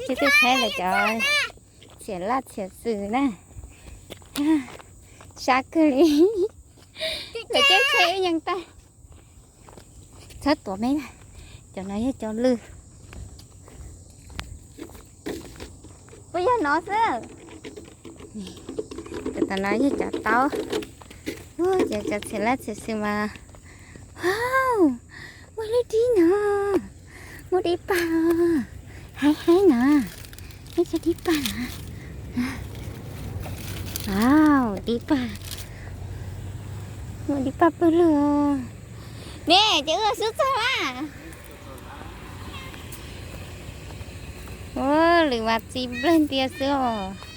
Peb twb saib lawv cov txhiam laj txhiam xwm na, sab kawg li. Lawv caij tsheb ib nyees tag. Txhob tuav me na, cov no yog cov lwj. Puas yog no xwb? Cov tom no yog cov taub. Ua ces cov txhiam laj txhiam xwm mas, wow, muaj lub dib no, muaj dib pag, haib haib no, muaj cov dib pag no. Wow, dib pag, muaj dib pag pawg lug. Ne ces wb xub txog na. Ua lwm vas txi nplawg ntias xwb os.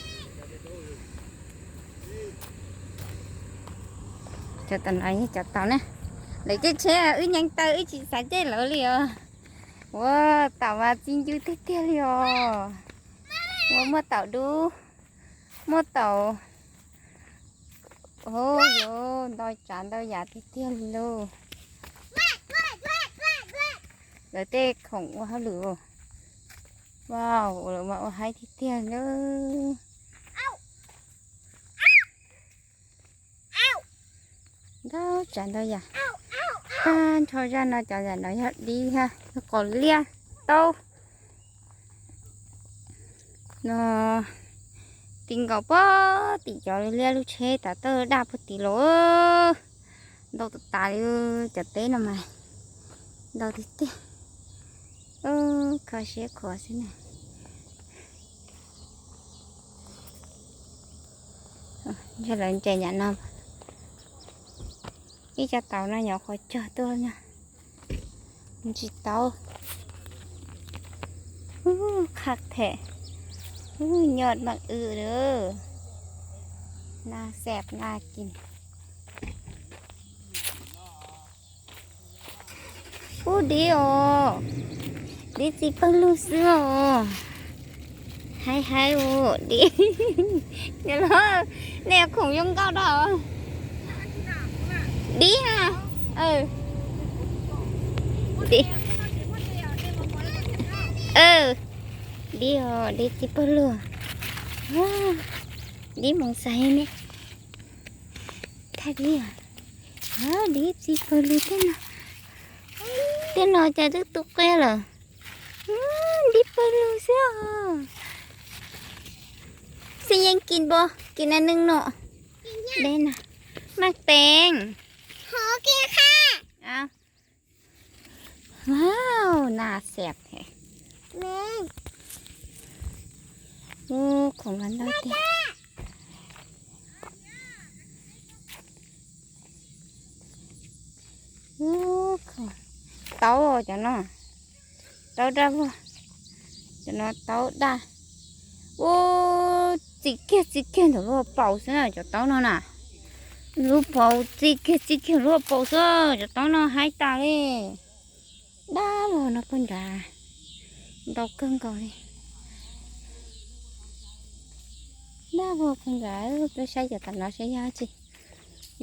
Cov tom no yog cov taub na. Lawv caij tsheb wb nyees taw wb tsis xav caij lawv li os. Ua, taum mas txi ncw tiag tiag li os. Ua muaj taum dub, muaj taum, ua yuav ntau tsav ntau yam tiag tiag li lauj. Lawv tej khoom ua hauj lwm. Wow, lawv mas ua haib tiag tiag lauj. Ntau tsav ntau yam. Tag nrho zaj no cov yam no yog dib thiab, yog qos liab taub. No ti nkaus puag tim cov liab lub tsheb tas tawj daj puag tim los. Ntau tas tas li, cov teb no mas ntau tiag tiag. Kho siab khuav xwb na. Yog lawv nres nyam no, ib co taub no nyuam qhuav cog tuaj no, tsis taub. Qhaj them, nyob naj wb lawm, naj xeem naj kis. Ub dib os, dib txi pawg lug xwb os. Haib haib os dib. Niam laus, nej khoom zoo nkauj dab. Dib na. Dib. Dib os, dib txi pawg lug. Dib moos xais ne. Thaj dib, dib txi pawg lug tej no. Tej no cas twb tu qias lawm. Dib pawg lug xwb os. Xi yeej kis npua, kis nas neeg no. Deb na, maj teev. Wow, nas xeem he. Ub, khoom mas ntau tiag. Ub, taub cov no, taub daj vog, cov no taub daj. Ub, txi kiag txi kiag ntawm lub hauv paus xwb na cov taub no na. Lub paus txi kiag txi kiag lub hauv paus xwb, cov taub no haib tas li. Daj vog no puag nrad, ntau kawg nkaus li. Daj vog puag nrad, peb saib cov tom no saib yog tsi.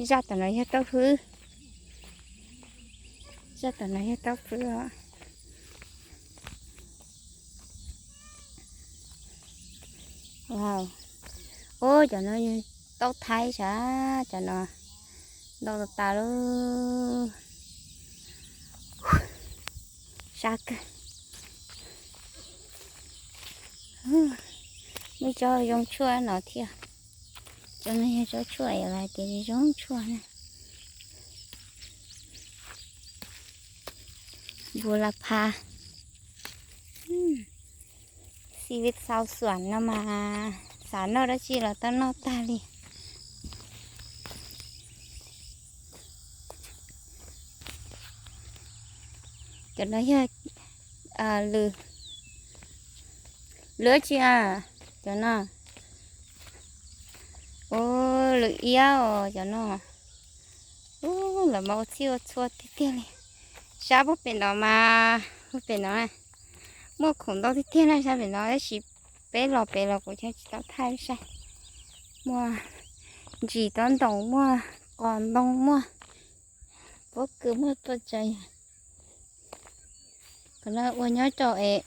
Zaj tom no yog taub hwb. Zaj tom no yog taub hwb os. Ub, cov no taub thaib sav, cov no ntau tas tas lawm. Sab kawg. Muaj tsob zoo tshuaj no thiab. Tsob no yog tsob tshuaj, yog hais tias zoo tshuaj na. Npua la pha. Xi vij xau xuam no mas xav noj dab tsi los tau noj tag li. Cov no yog lwm, lwm tsi a, cov no. Ub, lwm iab os cov no. Ub, lawv mas ua txhij ua txhua tiag tiag li. Sab puag pem no mas, puag pem no muaj khoom ntau tiag tiag na sab pem no, tab sis peb los pem los kuv thiaj tsis tau thaij saib. Muaj ntsis taub ntoos, muaj qos ntoo, muaj pob kws, muaj pob tsaig. Qhov no ua nyob rau es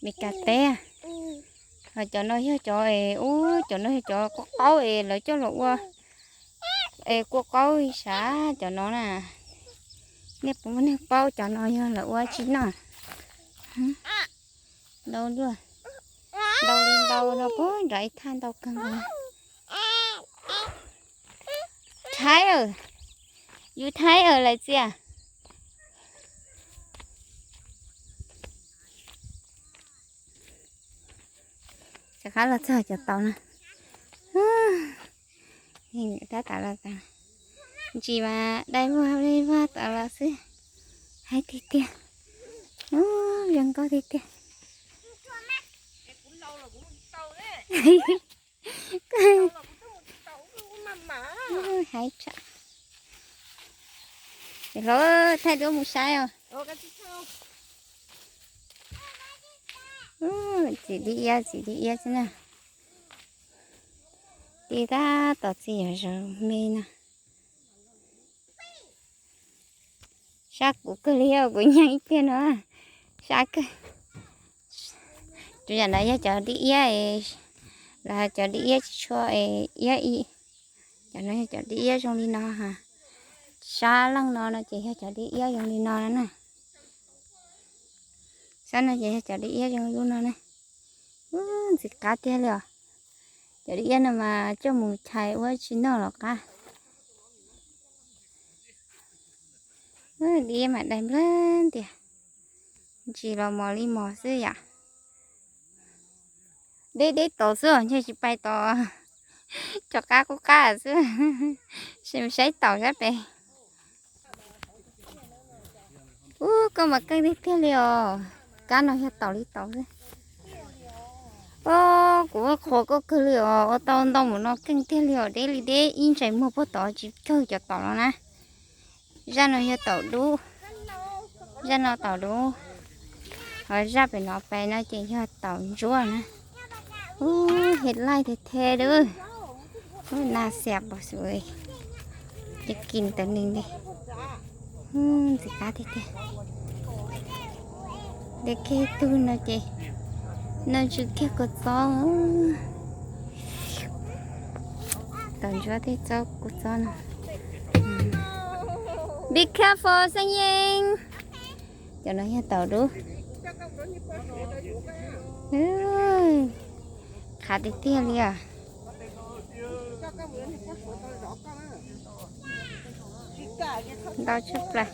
Meskas teb. Ho cov no yog cov es ub, cov no yog cov kua qaub es lawv coj los ua es kua qaub sav cov no na. Nej puas muaj neeg paub cov no yog lawv ua tsi noj? Ntau luaj, ntau li ntau no puag nram ib thaj ntau kawg nkaus. Thaiv, yus Thaiv lawm txias. Rov qab los txog cov tau na. Tab tom los tau. Ntsis mas dai vog dai vog tau los xwb. Haib tiag tiag. Zoo nkauj tiag tiag. Haib tshaj. Hlob, thaij duab mus saib os. Txiv dib iab, txiv dib iab xwb na. Ti tab tom txiv yam zaum me no. Sab kuv kawg li os, kuv nyeem ib pliag no. Sab kawg. Tus yam no yog cov dib iab, los cov dib iab tsis tshua iab i. Cov no yog cov dib iab zoo li no ha. Sab leej no no ces yog cov dib iab zoo li no na. Sab no ces yog cov dib iab zoo li lub no na. Ntxim qab tiag li os. Cov dib iab no mas coj mus chais ua tsi noj los qab. Dib iab mas dai nplawg tiag. Ntsis los mos li mos xwb yam. Deb deb tod xwb os, ntshe tsis pais tod. Cov qab qub qab xwb. Saib taum sab pem. Ub, koj mas keej tiag tiag li os. Kab no yog taum li taum xwb. Os, kuv ua qhuas koj kawg li os, ua tau ntau mus no keej tiag li os, deb li deb ib ntsais muag puag tod tsis kawg cov taum no na. Zaj no yog taum dub, zaj no taum dub, ho zaj pem no pem no ces yog taum ntsuab na. Ub, hes laij the the dub, ub, na xiam pom xwb, ces kim ntawd nws li, ntxim qab tiag tiag. Deb kiag tug no ces no tsw kiag kua txob. Taum ntsuab thiab txob kua txob no. Be careful, Xeeb Yeej. Cov no yog taum dub. Qab tiag tiag li os. Ntau tshaj plaws.